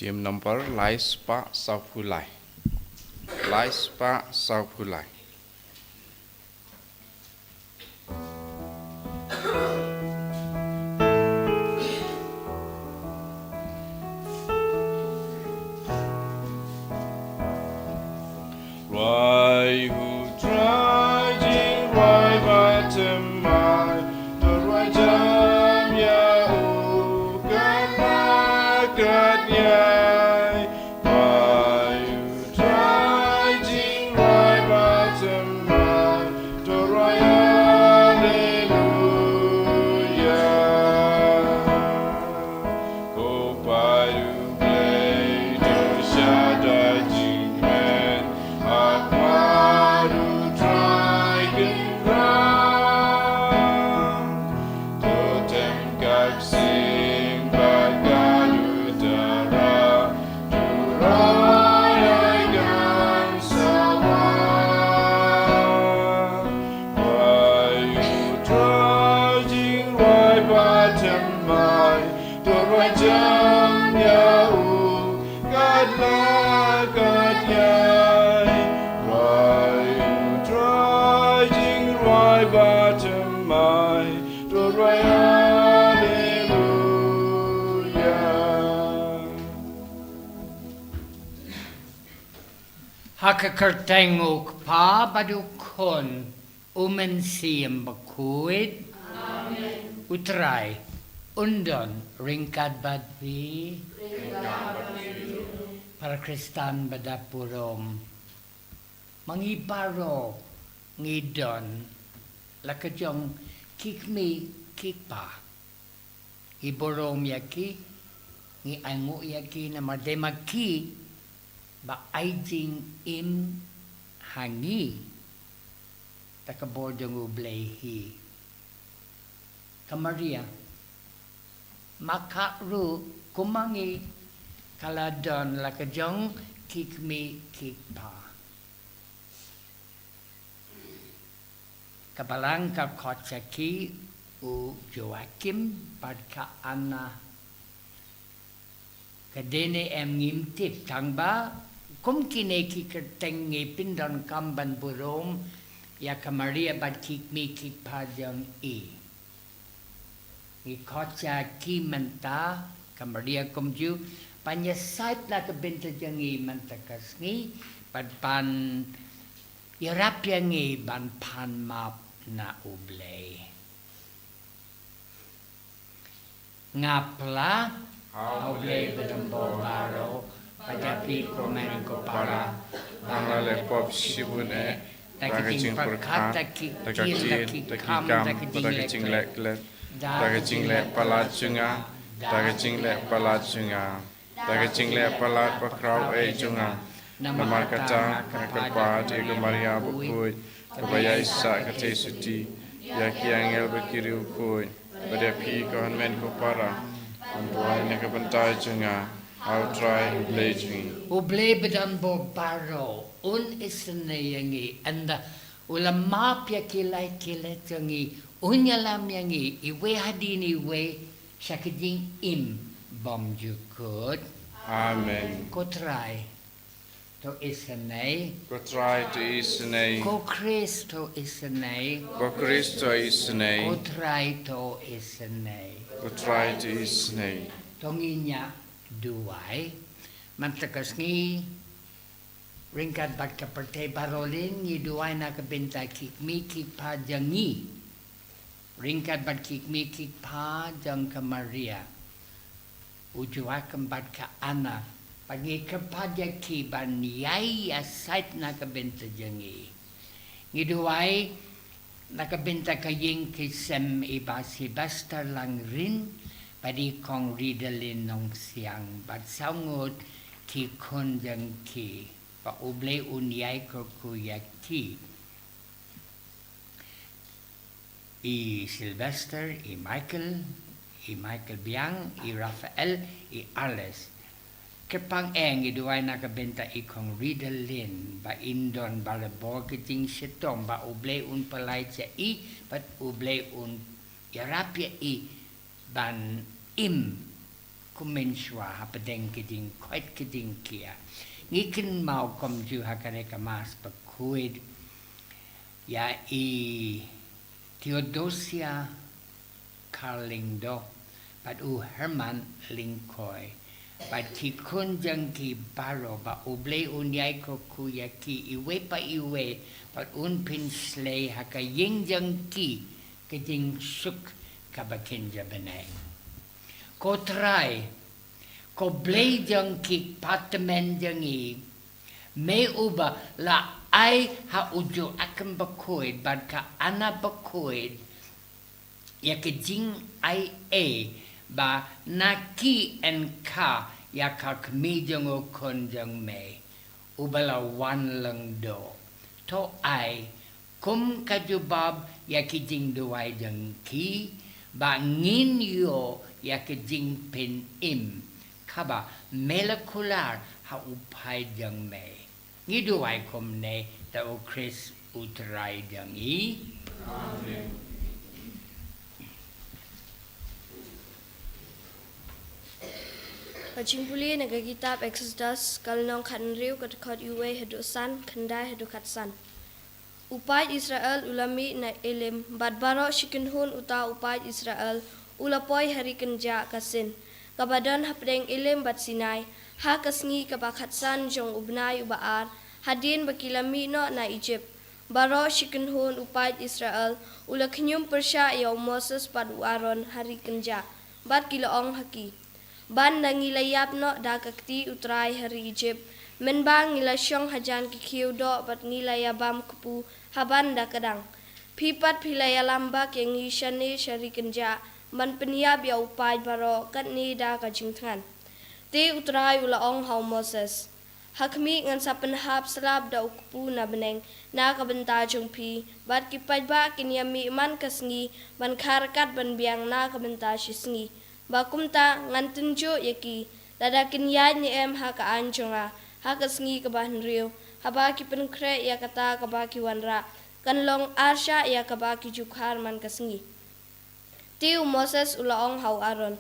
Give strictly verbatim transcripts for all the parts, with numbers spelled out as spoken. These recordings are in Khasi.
Team number lai spah sawphew lai. Lai spah sawphew lai. Rwai u Trai jingrai ba thymmai, to rwai jam ïa u katba katïai. Rwai u Trai jingrai ba thymmai, to rwai Haleluya. Ko paid U Blei, to shadai jingkmen, ha khmat U Trai Kynrad. To tem ka ksing bad ka dudara, to rwai ai kan sawa. Rwai u Trai jingrai ba thymmai, to rwai jam ïa u katba katïai. Rwai u Trai jingrai ba thymmai, to rwai Haleluya. Ha ka kyrteng U Kpa bad U Khun, U Mynsiem Bakhuid. Amen. U Trai un don ryngkat bad phi. Ryngkat bad phi. Para Khristan ba dap burom, ma ngi baroh ngi don la ka jong ki kmie ki kpa. Ngi burom ïa ki, ngi ainguh ïa ki namar dei ma ki ba ai jingim ha ngi da ka bor jong U Blei hi. Ka Maria, ma ka ruh kum ma ngi, ka la don la ka jong ki kmie ki kpa. Ka Balang ka khot ïa ki u Joakim bad ka Anna. Ka dei ne em ngim tip, tang ba kum kine ki kyrteng ngi pyndonkam ban burom ïa ka Maria bad ki kmie ki kpa jong i. Ngi khot ïa ki mynta, ka Maria kumjuh, ban ïasaid na ka bynta jong ngi mynta ka sngi, bad ban ïarap ïa ngi ban pan map na U Blei. Nga pla ha U Blei ba don bor baroh, bad ïa phi ko hynmen ko para, ba nga la leh pop shibun eh, da ka jingpyrkhat, da ka ktien, da ki kam, da ka jingleh klet, da ka jingleh palat jong nga, da ka jingleh palat jong nga, da ka jingleh palat bakhraw eh jong nga. Namar kata nga kyrpad ïa ka Maria bakhuid, kaba ïaisah ka theisotti, ïa ki angel bad ki riewkhuid, bad ïa phi ko hynmen ko para, ban duwai na ka bynta jong nga ha U Trai U Blei jong ngi. U Blei ba don bor baroh un isynei ïa ngi, ynda u la map ïa ki lait ki lait jong ngi, un ïalam ïa ngi iwei hadien iwei sha ka jingim bymjukut. Amen. Ko Trai to isynei. Ko Trai to isynei. Ko Khrist to isynei. Ko Khrist to isynei. Ko Trai to isynei. Ko Trai to isynei. To ngin ïa duwai mynta ka sngi. Ryngkat bad ka pyrthei baroh lin ngi duwai na ka bynta ki kmie ki kpa jong ngi. Ryngkat bad ki kmie ki kpa jong ka Maria, u Joakim bad ka Anna, bad ngi kyrpad ïa ki ban ïai ïasaid na ka bynta jong ngi. Ngi duwai na ka bynta ka ïing ki sem i Bah Sylvester Langrin, bad i Kong Ridalin Nongsiang, bad saw ngut ki khun jong ki, ba U Blei un ïai kyrkhu ïa ki. I Sylvester, i Michael, i Michael Biang, i Raphael, i Alice. Kyrpang eh ngi duwai na ka bynta i Kong Ridalin, ba in don barabor ka jingshitom, ba U Blei un pynlait ïa i, bad U Blei un ïarap ïa i ban im Kumne shuwa hapdeng ki jingkoit ki jingkhiah, ngi kynmaw kumjuh ha kane ka Mass bakhuid ïa i Theodosia Carlingdo bad u Herman Lyngkhoi bad ki khun jong ki baroh ba U Blei un ïai kyrkhu ïa ki iwei pa iwei bad un pynshlei ha ka ïing jong ki ka jingsuk kaba kynja bneng. Ko Trai, ko Blei jong ki kpa tymmen jong ngi, me uba la ai ha u Joachim bakhuid bad ka Anna bakhuid ïa ka jingai ei ba na ki yn kha ïa ka kmie jong u khun jong me uba la wan lyngdoh. To ai kum ka jubab ïa ki jingduwai jong ki ba ngin ïoh ïa ka jingpynim kaba me la kular ha u paid jong me. Ngi duwai kumne da u Khrist u Trai jong ngi. Amen. Ka jingpule na ka kitab Exodus, ka lynnong khathynriew, ka dkhot uwei haduh san, khyndai haduh khatsan. U paid Israel u la mih na Elim, bad baroh shi kynhun uta u paid Israel u la poi ha ri kynjah ka Sin, kaba don hapdeng Elim bad Sinai, ha ka sngi kaba khatsan jong u bnai uba ar, hadien ba ki la mih noh na Ijipt. Baroh shi kynhun u paid Israel u la khñium pyrshah ïa u Moses bad u Aaron ha ri kynjah, bad ki la ong ha ki, ban da ngi la ïap noh da ka kti u Trai ha ri Ijipt, mynba ngi la shong hajan ki khiew doh bad ngi la ïabam kpu ha ban da ka dang. Phi pat phi la ïalam bak ïa ngi shane sha ri kynjah ban pynïap ïa u paid baroh katne da ka jingthngan. Te u Trai u la ong ha u Moses, ha khmih ngan sa pynhap slap da u kpu na bneng na ka bynta jong phi, bad ki paidbah kin ïamih man ka sngi ban kha ryngkat ban biang na ka bynta shi sngi. Ba kumta ngan tynjuh ïa ki, lada kin ïaid ne em ha ka aiñ jong nga, ha ka sngi kaba hynriew, haba ki pynkhreh ïa kata kaba ki wanrah, kan long arshah ïa kaba ki ju khar man ka sngi. Te u Moses u la ong ha u Aaron,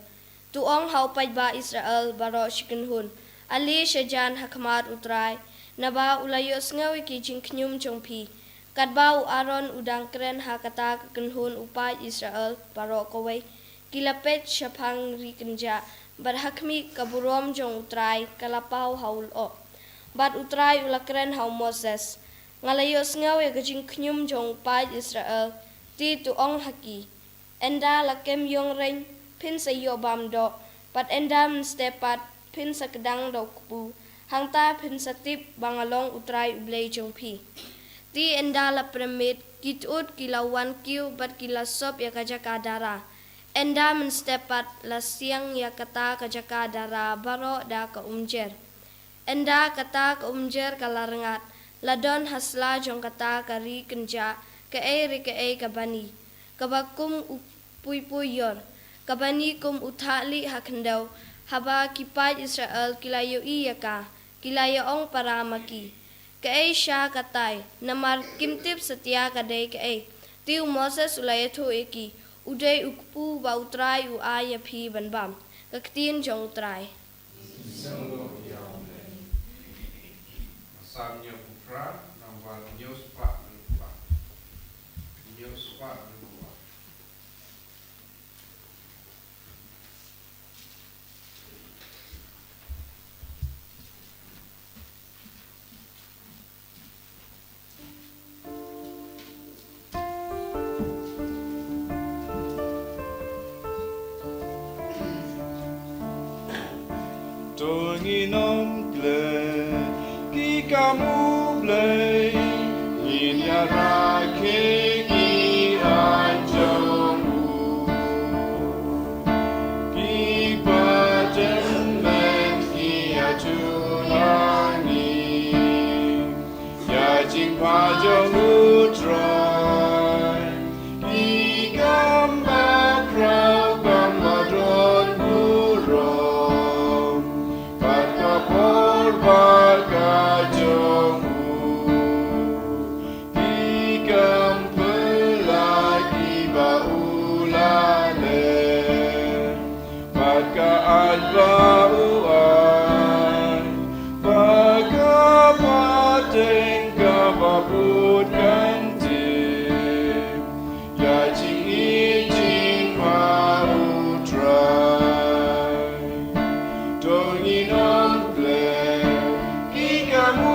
to ong ha u paidbah Israel baroh shi kynhun, ale shajan ha khmat u Trai, naba u la ïohsngew ïa ki jingkhñium jong phi. Katba u Aaron u dang kren ha kata ka kynhun u paid Israel baroh kawei ki la peit shaphang ri kynjah, bad ha khmih ka burom jong u Trai ka la paw ha u lyoh. Bad u Trai u la kren ha u Moses, nga la ïohsngew ïa ka jingkhñium jong u paid Israel, te to ong ha ki, ynda la kem ïong reiñ, phin sa ïoh bam doh, bad ynda mynstep pat, phin sa kdang da u kpu, hangta phin sa tip ba nga long u Trai u Blei jong phi. Te ynda la premit, ki tut ki la wan kiew bad ki la sop ïa ka jaka dara. Ynda mynstep pat la siang ïa kata ka jaka dara baroh da ka umjer. Ynda kata ka umjer ka la rngat, la don ha sla jong kata ka ri kynjah kaei re kaei ka bani, kaba kum u puipui ïor, ka bani kum u thah lieh ha khyndew. Haba ki paid Israel ki la ïohi ïa ka, ki la ïa ong para ma ki, kaei sha katai, namar kim tip satia ka dei kaei. Te u Moses u la ïathuh ïa ki, u dei u kpu ba u Trai u ai ïa phi ban bam. Ka ktien jong u Trai. Psalm hynñiewphew phra, nambar hynñiewspah hynñiewphew phra. Hynñiewspah hynñiewphew phra. To ngin ym plie ki kam u Blei, ngin ïarakhe ki aiñ jong u. Ki pateng men ki ïathuh ha ngi ïa jingpha jong u Trai. Ki kam bakhraw kam ba don burom, bad ka por bad ka jong u. Ki kam pynlait kiba u la leh, bad ka aiñ ba Bud kan tip ïa jingïeit jingma U Trai. To ngin ym klet ki kam U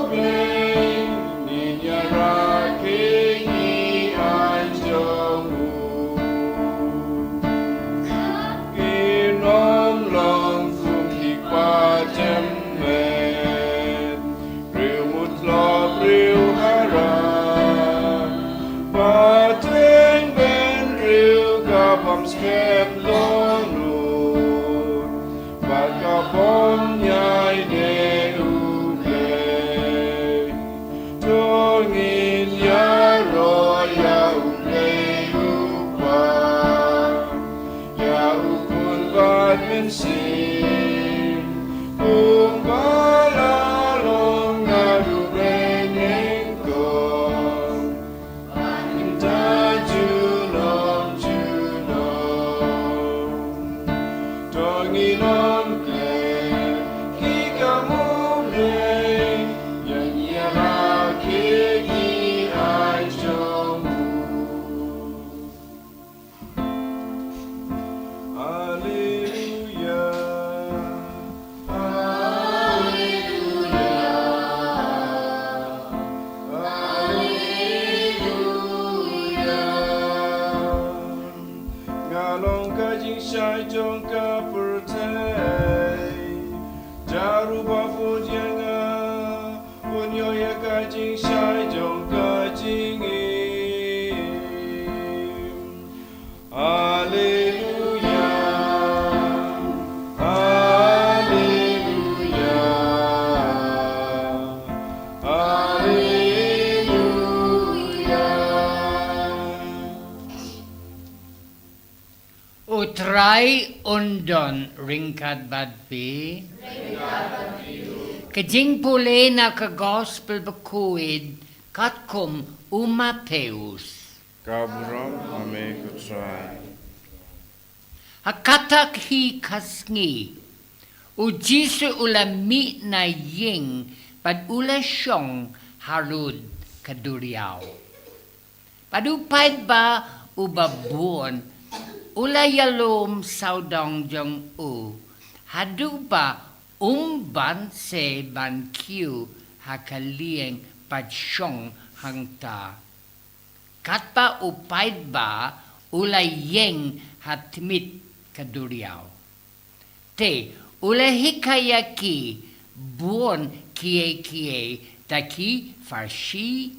Blei, ngin ïarap ïa ki aiñ jong U. Ngin ym long kum ki kpa jem met, briew mut lop briew hara, ba teng ban briew ka bym skhem dohnud bad ka bym ïaineh U Blei. To ngin ïaroh ïa U Blei U Kpa, ïa U Khun bad Mynsiem, kumba la long naduh mynta nyngkong, mynta junom junom. To ngin ym klet ki kam U Blei, ngin ïarap ïa ki aiñ jong U. Alleluia. Alleluia. Alleluia. Nga long ka jingshai jong ka pyrthei, jaruh ba bud ïa nga, un ïoh ïa ka jingshai jong ka jingim. Alleluia. Alleluia. Alleluia. U Trai un don ryngkat bad phi. Ka jingpule na ka Gospel bakhuid katkum u Mathaios. Ka burom ha me ko Trai. Ha kata hi ka sngi, u Jisu u la mih na ïing bad u la shong harud ka duriaw. Bad u paidbah uba bun u la ïalum sawdong jong u, haduh ba um banse ban kiew ha ka lieng bad shong hangta. Katba u paidbah u la ïeng ha tmier ka duriaw, te u la hikai ïa ki bun kiei kiei da ki Pharisi,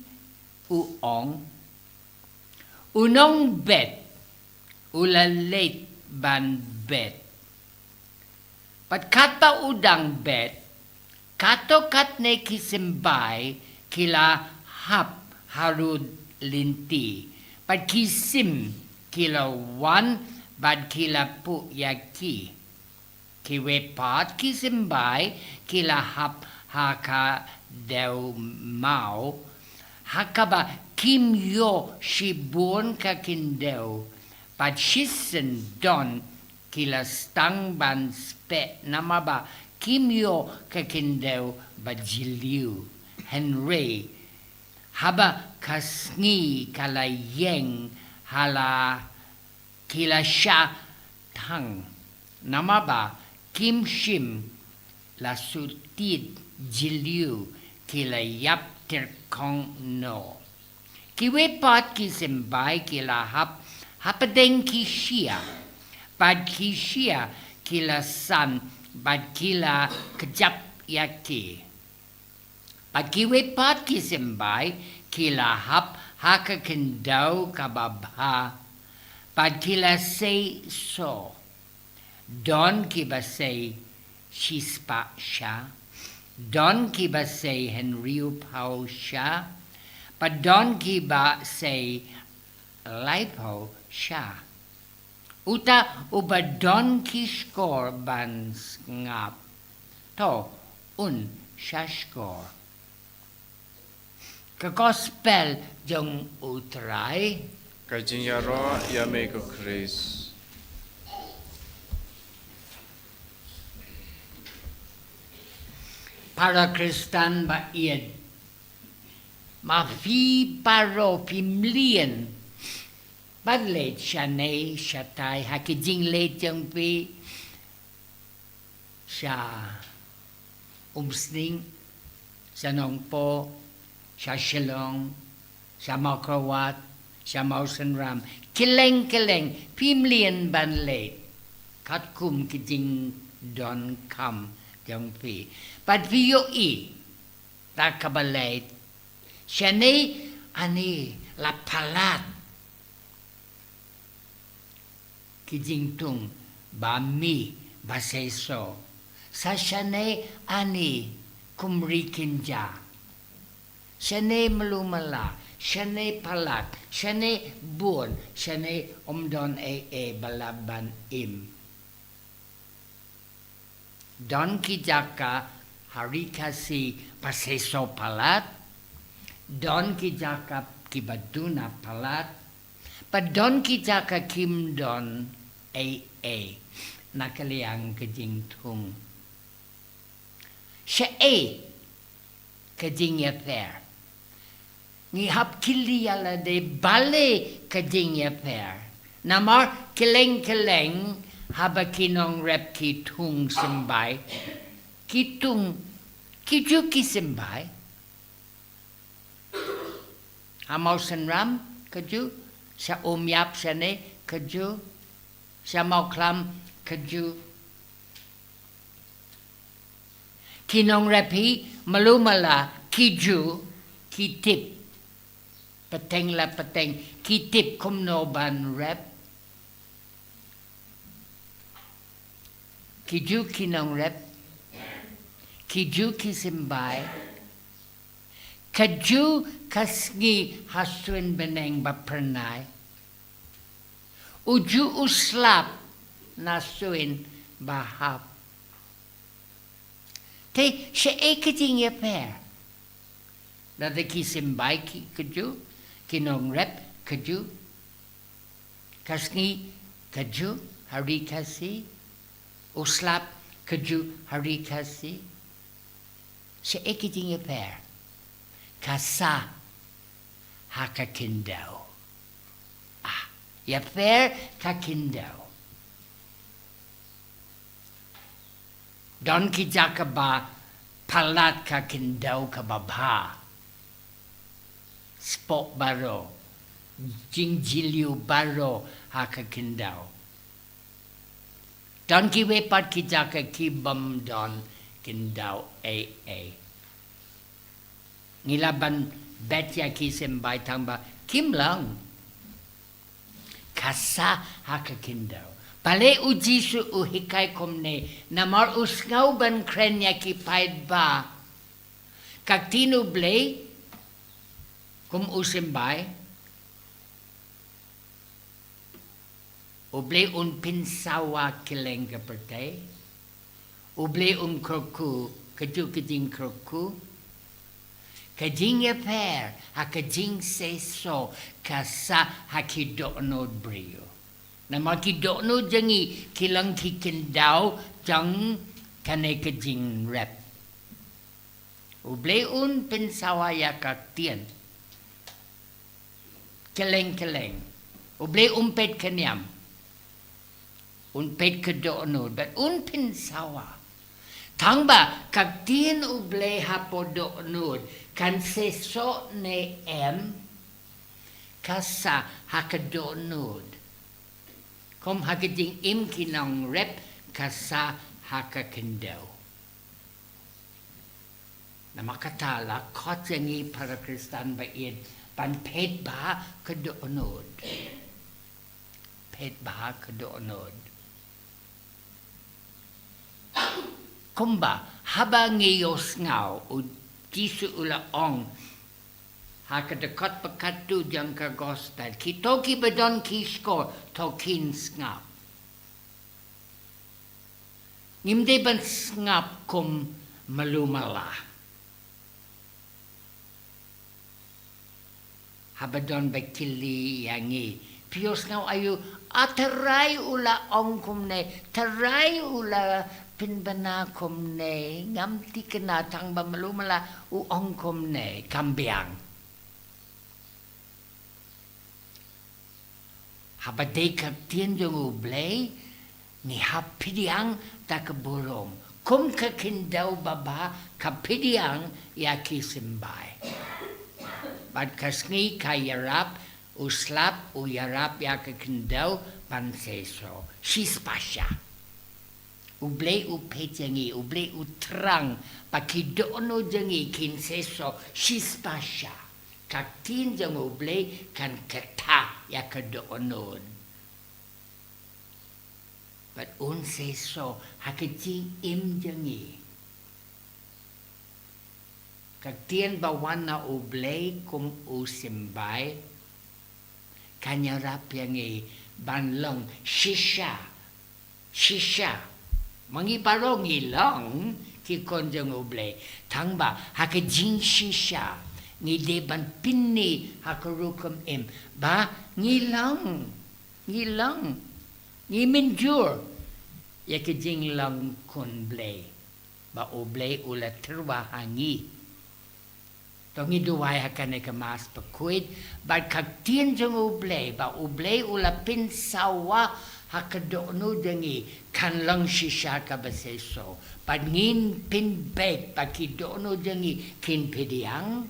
u ong. U nongbet u la leit ban bet. Bad katba u dang bet, katto katne ki symbai ki la hap harud lynti, bad ki sim ki la wan bad ki la puh ïa ki. Kiwei pat ki symbai ki la hap ha ka dew maw, ha kaba kim ïoh shibun ka khyndew, bad shisien don ki la sdang ban speh namar ba kim ïoh ka khyndew ba jylliew. Hynrei haba ka sngi ka la ïeng, ha la ki la shah thang, namar ba kim shim la shu tied jylliew, ki la ïap tyrkhong noh. Kiwei pat ki symbai ki la hap hapdeng ki shyiap, bad ki shyiap ki la san bad ki la kjap ïa ki. Bad kiwei pat ki symbai ki la hap ha ka khyndew kaba bha, bad ki la sei soh. Don kiba sei shispah sha, don kiba sei hynriewphew sha, bad don kiba sei laiphew sha. Uta uba don ki shkor ban sngap, to un sha shkor. Ka Gospel jong U Trai. Ka jingïaroh ïa me ko Khrist. Para Khristan ba ïeit. Ma phi baroh phi mlien ban leit shane shatai ha ki jingleit jong phi, sha Umsning, sha Nongpoh, sha Shillong, sha Mawkyrwat, sha Mawsynram, kylleng kylleng phi mlien ban leit katkum ki jingdonkam jong phi. Bad phi ïohi da kaba leit shane, ani la palat ki jingthung ba mih ba seisoh. Sa shane ani kum ri kynja. Shane malu mala, shane palat, shane bun, shane ym don ei ei ba lah ban im. Don ki jaka ha Ri Khasi ba seisoh palat, don ki jaka kiba duna palat, bad don ki jaka kim don ei ei na ka liang ka jingthung. Shaei ka jingïapher? Ngi hap kylli ïa lade balei ka jingïapher. Namar kylleng kylleng haba ki nongrep ki thung symbai, ki thung, ki ju ki symbai. Ha Mawsynram ka ju, sha Umïap shane ka ju, sha Mawkhlam ka ju. Ki nongrep hi malu mala ki ju ki tip. Pateng la pateng ki tip kumno ban rep. Ki ju ki nongrep, ki ju ki symbai, ka ju ka sngi ha suin bneng ba phyrnai. U ju u slap na suin ba hap. Te shaei ka jingïapher? Lada ki symbai ki ka ju, ki nongrep ka ju, ka sngi ka ju ha Ri Khasi, u slap ka ju ha Ri Khasi. Shaei ka jingïapher? Ka sah ha ka khyndew. Ah, ïapher ka khyndew. Don ki jaka ba palat ka khyndew kaba bha. Spok baroh, jingjylliew baroh ha ka khyndew. Don kiwei pat ki jaka ki bym don khyndew ei ei. Ngi lah ban bet ïa ki symbai tang ba kim long. Ka sah ha ka khyndew. Balei u Jisu u hikai kumne? Namar u sngew ban kren ïa ki paidbah. Ka ktien U Blei, kum u symbai, U Blei un pynsawa kylleng ka pyrthei. U Blei un kyrkhu, ka ju ka jingkyrkhu. Ka jingïapher ha ka jingseisoh ka sah ha ki dohnud briew. Namar ki dohnud jong ngi ki long ki khyndew jong kane ka jingrep. U Blei un pynsawa ïa ka ktien. Kylleng kylleng. U Blei um peit ka niam. Un peit ka dohnud, bad un pynsawa. Tang ba ka ktien U Blei hapoh dohnud kan seisoh ne em, ka sah ha ka dohnud. Kum ha ka jingim ki nongrep, ka sah ha ka khyndew. Namar kata la khot ïa ngi para Khristan ba ïeit ban peit bha ka dohnud. Peit bha ka dohnud. Kumba haba ngi ïohsngew, u Jisu u la ong ha ka dkhot ba katto jong ka gospel, kito kiba don ki shkor to kin sngap. Ngim dei ban sngap kum malu mala. Haba don ba kylli ïa ngi, phi ïohsngew aïu? A, Trai u la ong kumne, Trai u la pynbna kumne. Ngam thikna, tang ba malu mala u ong kumne, kam biang. Haba dei ka ktien jong U Blei, ngi hap pdiang da ka burom. Kum ka khyndew babha ka pdiang ïa ki symbai. Bad ka sngi ka ïarap, u slap u ïarap ïa ka khyndew ban seisoh. Shispah sha. U Blei u peit ïa ngi, U Blei u thrang ba ki dohnud jong ngi kin seisoh shispah sha. Ka ktien jong U Blei kan kata ïa ka dohnud. Bad un seisoh ha ka jingim jong ngi. Ka ktien ba wan na U Blei kum u symbai kan ïarap ïa ngi ban long shisha. Shisha. Ma ngi baroh ngi long ki khun jong U Blei. Tangba ha ka jingshisha ngi dei ban pyni ha ka rukom im ba ngi long. Ngi long. Ngi mynjur ïa ka jinglong khun Blei. Ba U Blei u la tyrwa ha ngi. To ngi duwai ha kane ka Mass Bakhuid, bad ka ktien jong U Blei, ba U Blei u la pynsawa ha ka dohnud jong ngi, kan long shisha kaba seisoh. Bad ngin pynbeit ba ki dohnud jong ngi kin pdiang.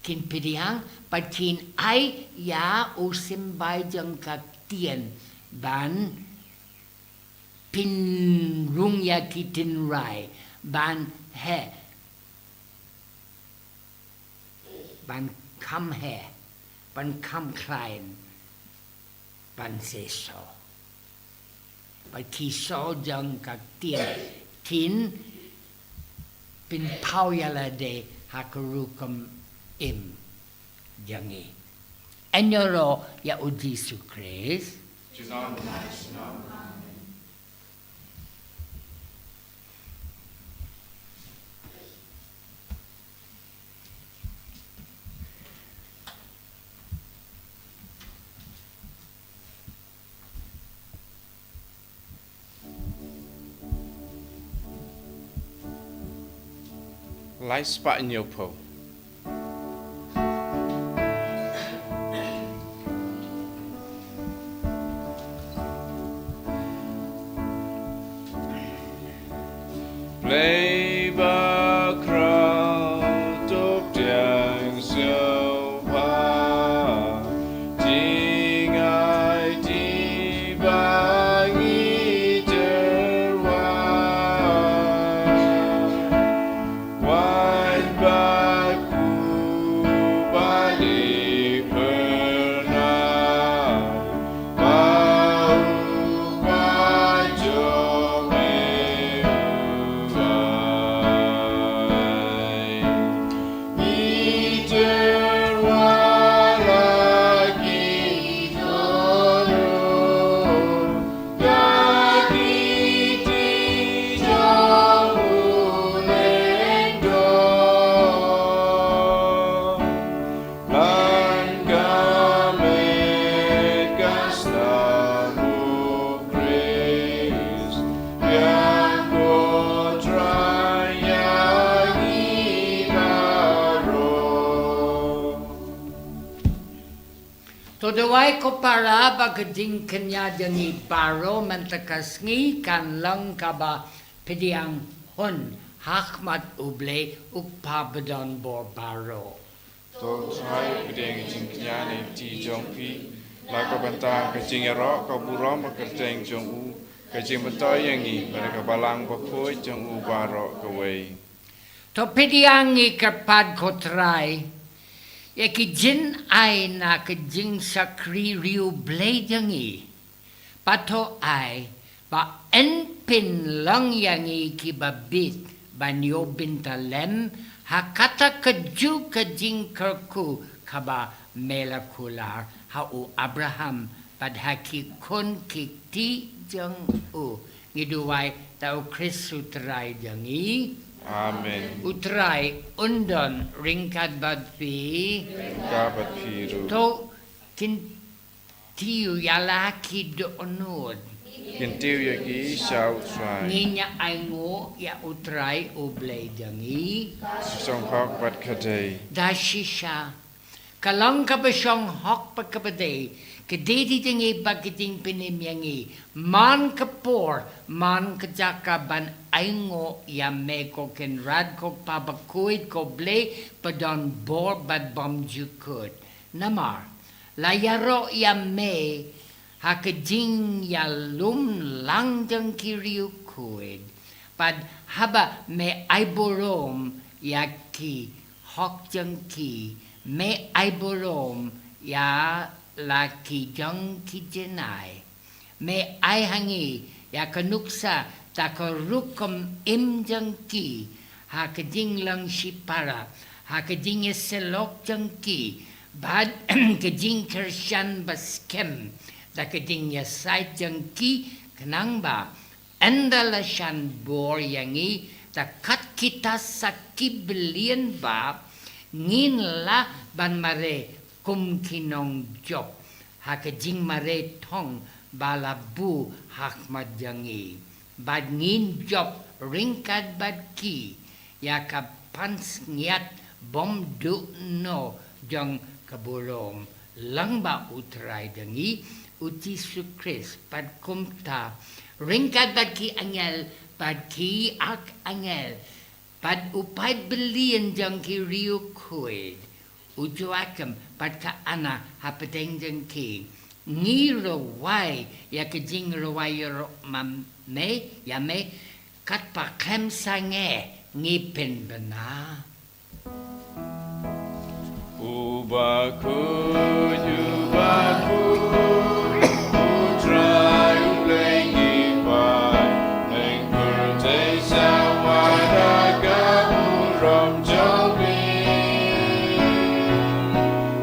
Kin pdiang, bad kin ai ïa u symbai jong ka ktien ban pynrung ïa ki tynrai ban heh, ban kham heh, ban kham khlaiñ, ban seisoh. Bad ki soh jong ka ktien kin pynpaw ïa lade ha ka rukom im jong ngi. Ïaroh ïa U Jisu Khrist. Lai spah hynñiewphew. Blei bakhraw, to pdiang sngewbha, jingaiti ba ngi tyrwa. Wan bad u ba dei pyrnai, ba u ba jong me u ai. Ngi tyrwa la ki dohnud, la ki kti jong u lyngdoh. Bad ka met ka snam u Khrist, pdiang ko Trai ïa ngi baroh. To duwai ko para ba ka jingkñia jong ngi baroh mynta ka sngi kan long kaba pdiang hun ha khmat U Blei U Kpa badonbor baroh. To Trai, pdiang ka jingkñia na ka kti jong phi, la ka bynta ka jingïaroh ka burom ka kyrteng jong u, ka jingmyntoi ïa ngi bad ka Balang Bakhuid jong u baroh kawei. To pdiang ngi kyrpad ko Trai ïa ki jingai na ka jingshakri ri U Blei jong ngi. Bad to ai ba yn pynlong ïa ngi kiba bit ban ïoh bynta lem ha kata kajuh ka jingkyrkhu kaba me la kular ha u Abraham bad ha ki khun ki kti jong u. Ngi duwai da U Khrist U Trai jong ngi. Amen. U Trai un don ryngkat bad phi. Ryngkat bad phi ruh. To kyntiew ïa la ki dohnud. Kyntiew ïa ki sha U Trai. Ngin ïa ainguh ïa U Trai U Blei jong ngi. Ka shong hok bad ka dei. Da shisha Ka long kaba shong hok bad kaba dei, ka dei jong ngi bad ka jingpynim ïa ngi, man ka por, man ka jaka ban ainguh ïa me ko Kynrad ko Kpa bakhuid ko Blei badonbor bad bymjukut. Namar la ïaroh ïa me ha ka jingïalum lang jong ki riewkhuid, bad haba me ai burom ïa ki hok jong ki, me ai burom ïa la ki jong ki jingai. Me ai ha ngi ïa ka nuksa da ka rukom im jong ki ha ka jinglong shipara, ha ka jingïasyllok jong ki bad ka jingkyrshan baskhem da ka jingïasaid jong ki, khnang ba ynda la shan bor ïa ngi da kat kita sa ki byllian ba ngin lah ban mareh kum ki nongjop ha ka jingmareh thong ba la buh ha khmat jong ngi, bad ngin jop ryngkat bad ki ïa ka pansngiat bymduh noh jong ka burom, lyngba U Trai jong ngi U Jisu Khrist. Bad kumta ryngkat bad ki angel bad ki arkangel bad u paid byllian jong ki riewkhuid, u Joakim bad ka Anna hapdeng jong ki, ngi rwai ïa ka jingrwai ïaroh ma me, ïa me, katba khlem sangeh ngi pynbna. U bakhuid, u bakhuid, U Trai U Blei ngi pat, neng pyrthei sawa da ka burom jong me.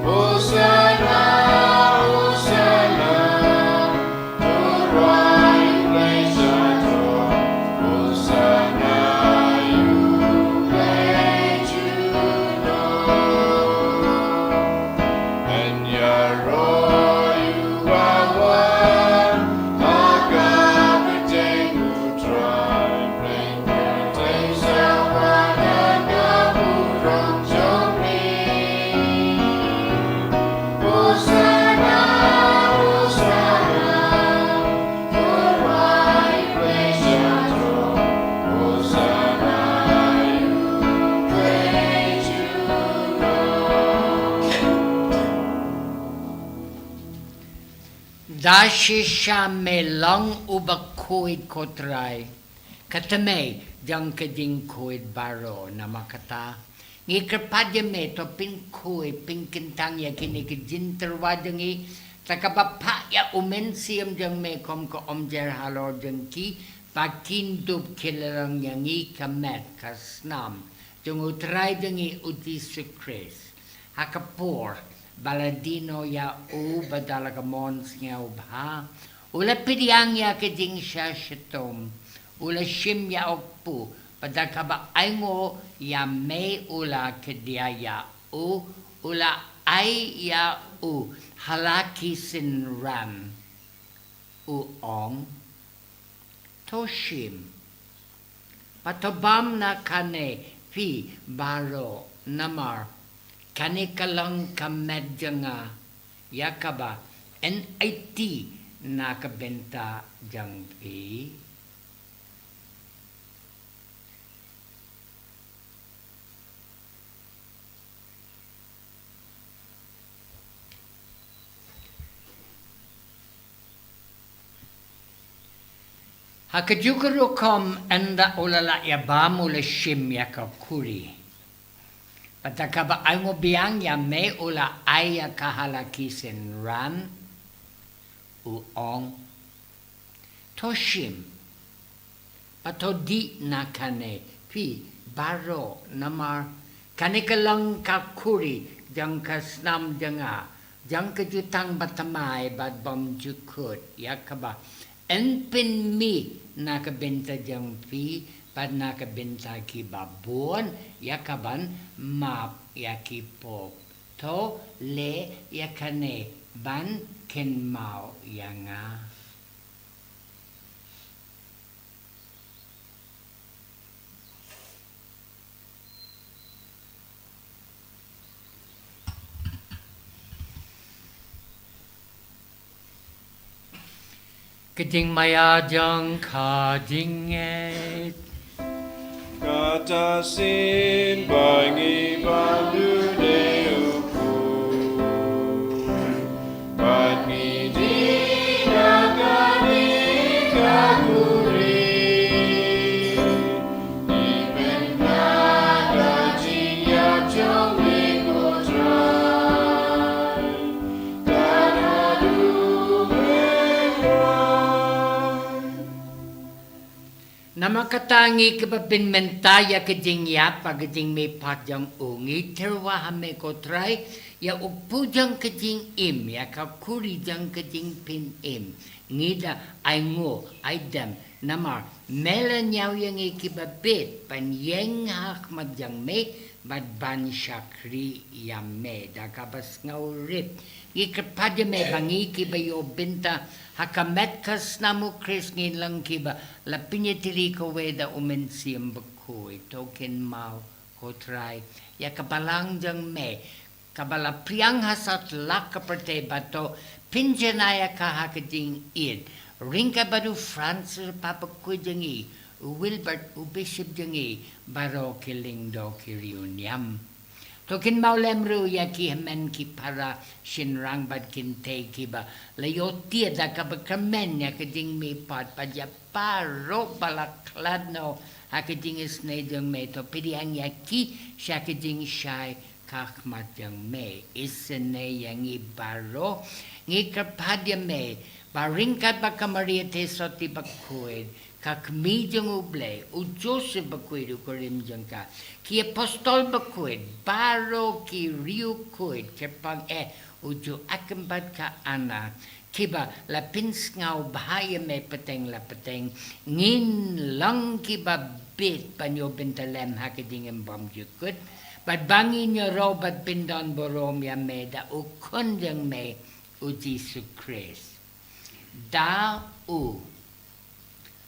Hosanna, Hosanna. Da shisha me long u bakhuid ko Trai, ka tmei jong ka jingkhuid baroh. Namar kata ngi kyrpad ïa me to pynkhuid pynkyntang ïa kine ki jingtyrwa jong ngi, da kaba phah ïa u Mynsiem jong me kum ka umjer halor jong ki, ba kin dup khie lynnong ïa ngi ka met ka snam jong U Trai jong ngi U Jisu Khrist. Ha ka por ba la die noh ïa u bad da la ka mon sngewbha, u la pdiang ïa ka jingshah shitom, u la shim ïa u kpu, bad da kaba ainguh ïa me u la khie ïa u, u la ai ïa u ha la ki synran, u ong, to shim bad to bam na kane phi baroh, namar kane ka long ka met jong nga, ïa kaba yn aiti na ka bynta jong phi. Ha kajuh ka rukom, ynda u la lah ïa bam, u la shim ïa ka khuri, bad da kaba ainguh biang ïa me u la ai ïa ka ha la ki synran, u ong, to shim bad to dih na kane phi baroh, namar kane ka long ka khuri jong ka snam jong nga, jong ka jutang bathymmai bad bymjukut, ïa kaba yn pynmih na ka bynta jong phi bad na ka bynta kiba bun, ïa kaban map ïa ki pop. To leh ïa kane ban kynmaw ïa nga. Ka jingmaïa jong ka jingngeit. Kata shisien ba ngi bam dune u khun, bad ngi die na kane ka khuri. Ngi pynbna ka jingïap jong me ko Trai. Namar kata ngi kiba pynmynta ïa ka jingïap bad ka jingmihpat jong u, ngi tyrwa ha me ko Trai, ïa u kpu jong ka jingim, ïa ka khuri jong ka jingpynim. Ngi da ainguh, aidem, namar me la ñiew ïa ngi kiba bit ban ïeng ha khmat jong me bad ban shakri ïa me da kaba sngewrit. Ngi kyrpad ïa me ba ngi kiba ïoh bynta ha ka met ka snam u Khrist, ngin long kiba la pynïatylli kawei da u Mynsiem Bakhuid. To kynmaw ko Trai ïa ka balang jong me, kaba la phriang ha satlak ka pyrthei, bad to pynjanai ïa ka ha ka jingïeit ryngkat bad u Francis u Papa Bakhuid jong ngi, u Wilbert u Bishop jong ngi, baroh ki lyngdoh ki riewniam. To kynmaw lem ruh ïa ki hynmen ki para shynrang bad kynthei kiba la ïoh tied da kaba kyrmen ïa ka jingmihpat, bad ïa baroh ba la khlad noh ha ka jingisynei jong me. To pdiang ïa ki sha ka jingshai ka khmat jong me. Isynei ïa ngi baroh. Ngi kyrpad ïa me ba ryngkat bad ka Maria Theisotti Bakhuid, ka Kmie jong u Blei, u Joseph Bakhuid u kurim jong ka, ki apostol bakhuid, baroh ki riewkhuid kyrpang, eh, u Joachim bad ka Anna, kiba la pynsngewbha ïa me pateng la pateng, ngin long kiba bit ban ïoh bynta lem ha ka jingim bymjukut, bad ba ngin ïaroh bad pyndonburom ïa me da u Khun jong me, u Jisu Khrist. Da u,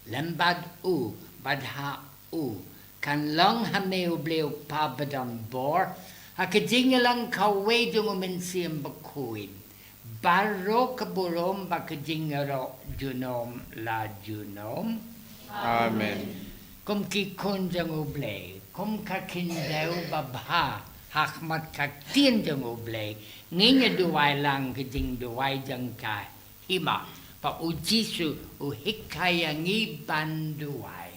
lem bad u, bad ha u, kan long ha me u Blei u Kpa badonbor, ha ka jingïalang kawei jong u Mynsiem Bakhuid, baroh ka burom bad ka jingïaroh junom la junom. Amen. Kum ki khun jong u Blei, kum ka khyndew babha ha khmat ka ktien jong u Blei, ngin ïa duwai lang ka jingduwai jong ka Hima, ba u Jisu u hikai ïa ngi ban duwai.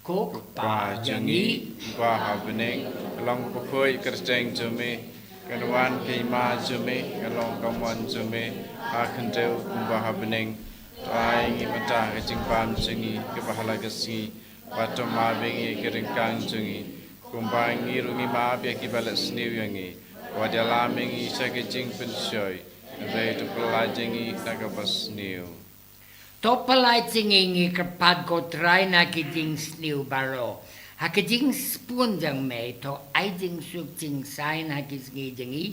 Ko Kpa jong ngi uba ha bneng, ka long ka bakhuid kyrteng jong me, kan wan ka hima jong me, kan long ka mon jong me ha khyndew kumba ha bneng. To ai ngi mynta ka jingbam jong ngi kaba ha la ka sngi, bad to map ïa ngi ki ryngkang jong ngi, kumba ngi ruh ngi map ïa kiba leh sniew ïa ngi. Wat ïalam ïa ngi sha ka jingpynshoi, hynrei to pyllait ïa ngi na kaba sniew. To pyllait ïa ngi, ngi kyrpad ko Trai, na ki jingsniew baroh. Ha ka jingsbun jong me, to ai jingsuk jingsaiñ ha ki sngi jong ngi.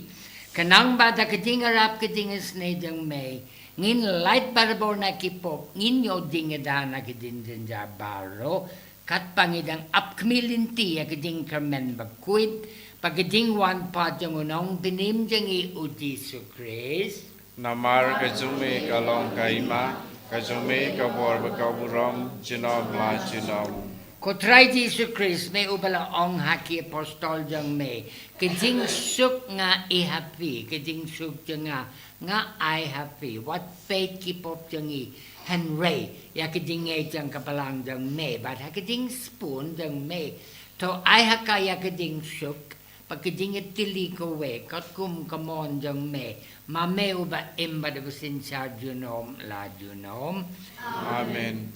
Khnang ba da ka jingïarap ka jingisynei jong me, ngin lait barabor na ki pop, ngin ïoh jingïada na ki jingjynjar baroh. Katba ngi dang ap khmih lynti ïa ka jingkyrmen bakhuid, bad ka jingwan pat jong u Nongpynim jong ngi u Jisu Khrist. Namar ka jong me ka long ka hima, ka jong me ka bor bad ka burom, junom la junom. Ko Trai Jisu Khrist, me uba la ong ha ki apostol jong me, ka jingsuk nga ai ha phi, ka jingsuk jong nga nga ai ha phi. Wat peit ki pop jong ngi, hynrei ïa ka jingngeit jong ka balang jong me, bad ha ka jingsbun jong me, to ai ha ka ïa ka jingsuk bad ka jingïatylli kawei katkum ka mon jong me, ma me uba im bad uba synshar junom la junom. Amen.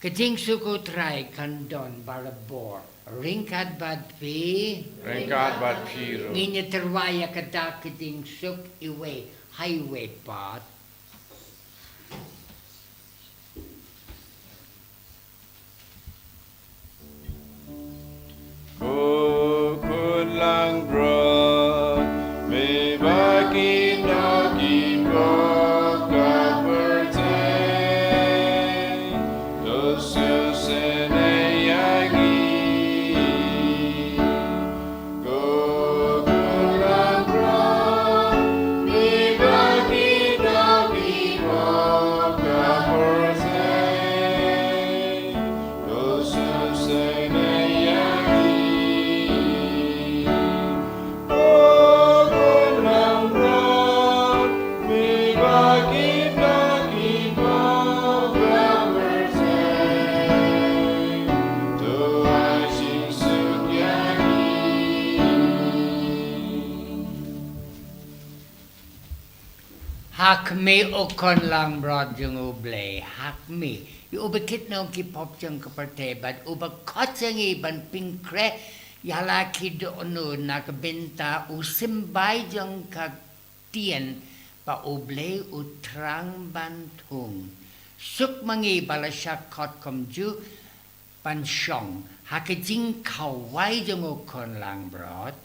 Ka jingsuk u Trai kan don barabor ryngkat bad phi. Ryngkat bad phi ruh. Ngin ïa tyrwa ïa ka dak ka jingsuk iwei ha iwei pat. Ko Khun langbrot, me ba ki nongkynpop ka pyrthei, to sngewsynei ïa ngi. Ko Khun langbrot, me ba ki nongkynpop ka pyrthei, Ha khmih, O Khun langbrot jong U Blei, ha khmih ïa uba kit noh ki pop jong ka pyrthei, bad uba khot ïa ngi ban pynkhreh ïa la ki dohnud na ka bynta u symbai jong ka ktien, ba U Blei u thrang ban thung. Suk ma ngi ba la shah khot kumjuh ban shong ha ka jingkhawai jong U Khun langbrot.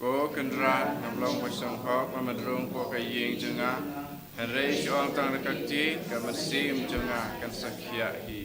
Ko Kynrad, ngam long ba sngewhok ba men rung hapoh ka ïing jong nga, hynrei shu ong tang da ka ktien, ka mynsiem jong nga kan sa khiah hi.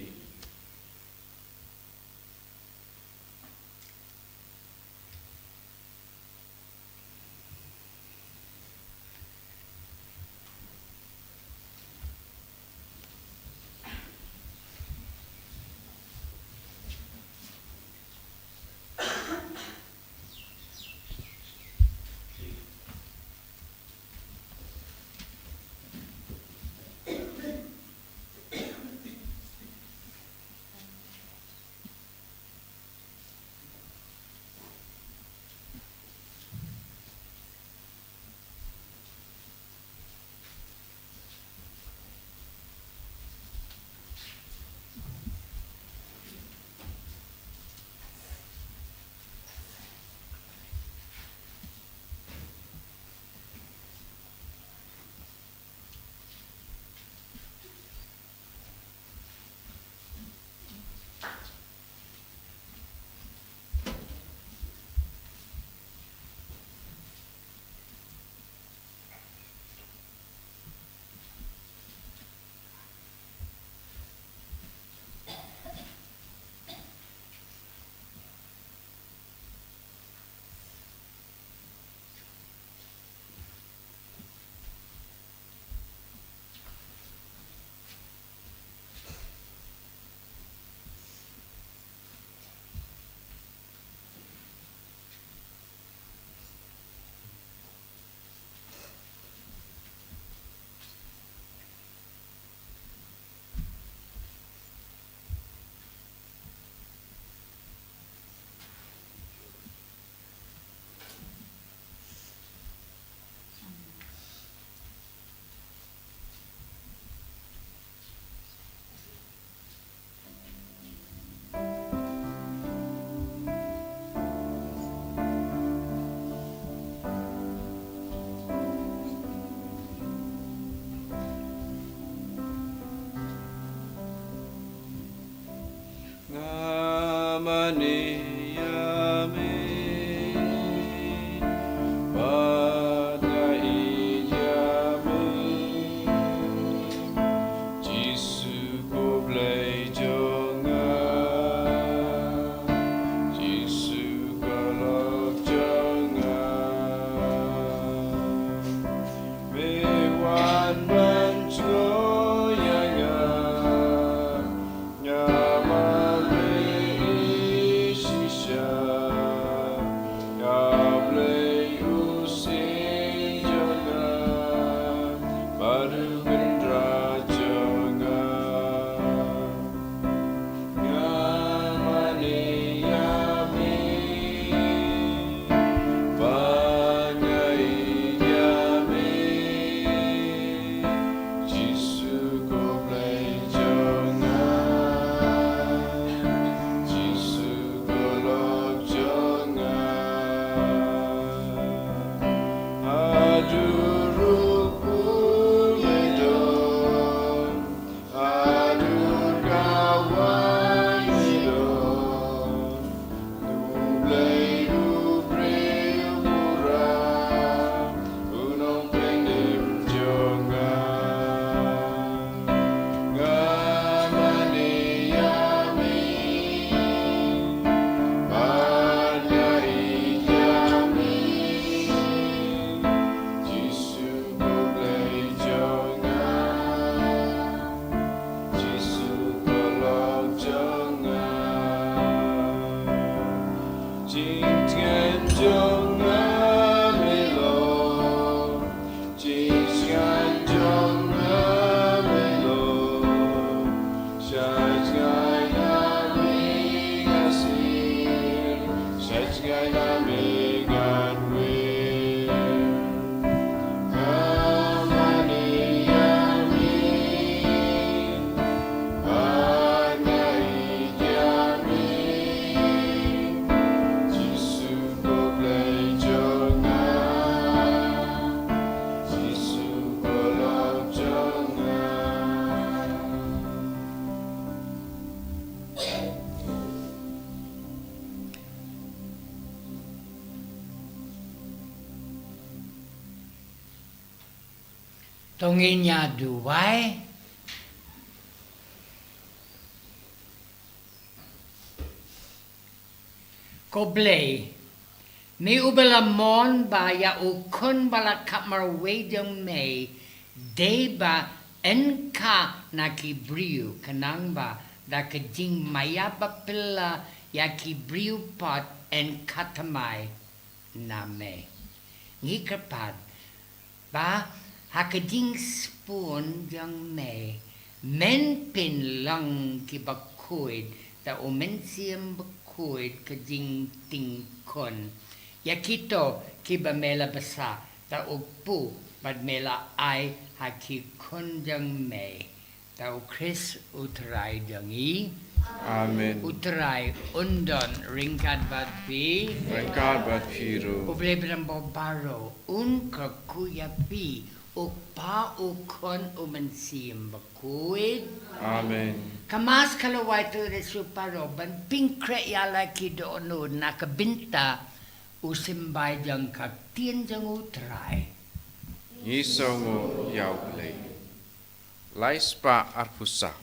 To ngin ïa duwai. Ko Blei, me uba la mon ba ïa u Khun ba la khapmarwei jong me, dei ba yn kha na ki briew, khnang ba da ka jingmaïa baphylla ïa ki briew pat yn kha thymmai na me. Ngi kyrpad ba ha ka jingsbun jong me, men pynlong ki bakhuid da u Mynsiem Bakhuid ka jingting khun ïa kito kiba me la bsa da u kpu bad me la ai ha ki khun jong me. Da u Khrist u Trai jong ngi. Amen. U Trai un don ryngkat bad phi. Ryngkat bad phi ruh. U Blei ba don bor baroh un kyrkhu ïa phi, u Kpa, u Khun, u Mynsiem Bakhuid. Amen. Ka Mass ka la wai tylli sha baroh ban pynkhreh ïa la ki dohnud na ka bynta u symbai jong ka ktien jong u Trai. Ngi sngewnguh ïa u Blei. Lai spah arphew saw.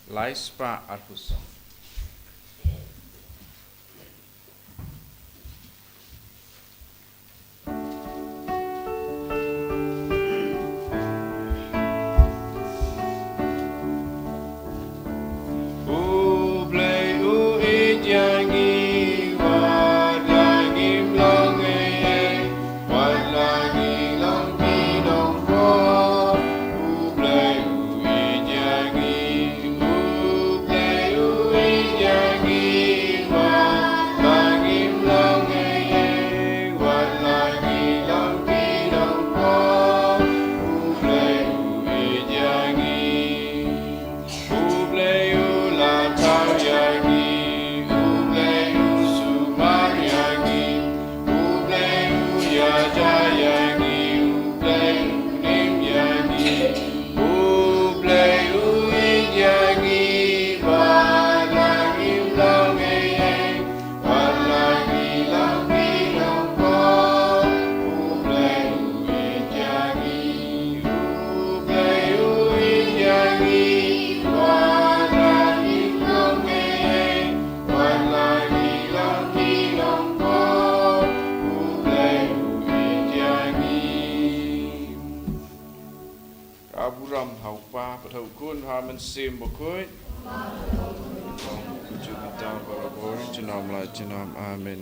Lai spah arphew saw. U Blei u ïeit ïa ngi, wat la ngim long ei ei, wat la ngi long ki nongpop. U Blei u ïeit ïa ngi, U Blei u ïeit ïa ngi, wat la ngim long ei ei, wat la ngi long ki nongpop. U Blei u ïeit ïa ngi. U Blei u la thaw ïa ngi, U Blei u sumar ïa ngi, U Blei u ïaid ïa ngi, U Blei u nim ïa ngi, U Blei u ïeit ïa ngi, wat la ngim long ei ei, wat la ngi long ki nongpop. U Blei u ïeit ïa ngi, U Blei u ïeit ïa ngi, wat la ngim long ei ei, wat la ngi long ki nongpop. U Blei u ïeit ïa ngi. Ka burom ha u Kpa bad ha u Khun, ha u Mynsiem Bakhuid. Ka jong u Trai barabor, junom la junom. Amen.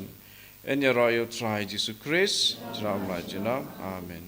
Yn ïaroh ïa u Trai Jisu Khrist, junom la junom. Amen.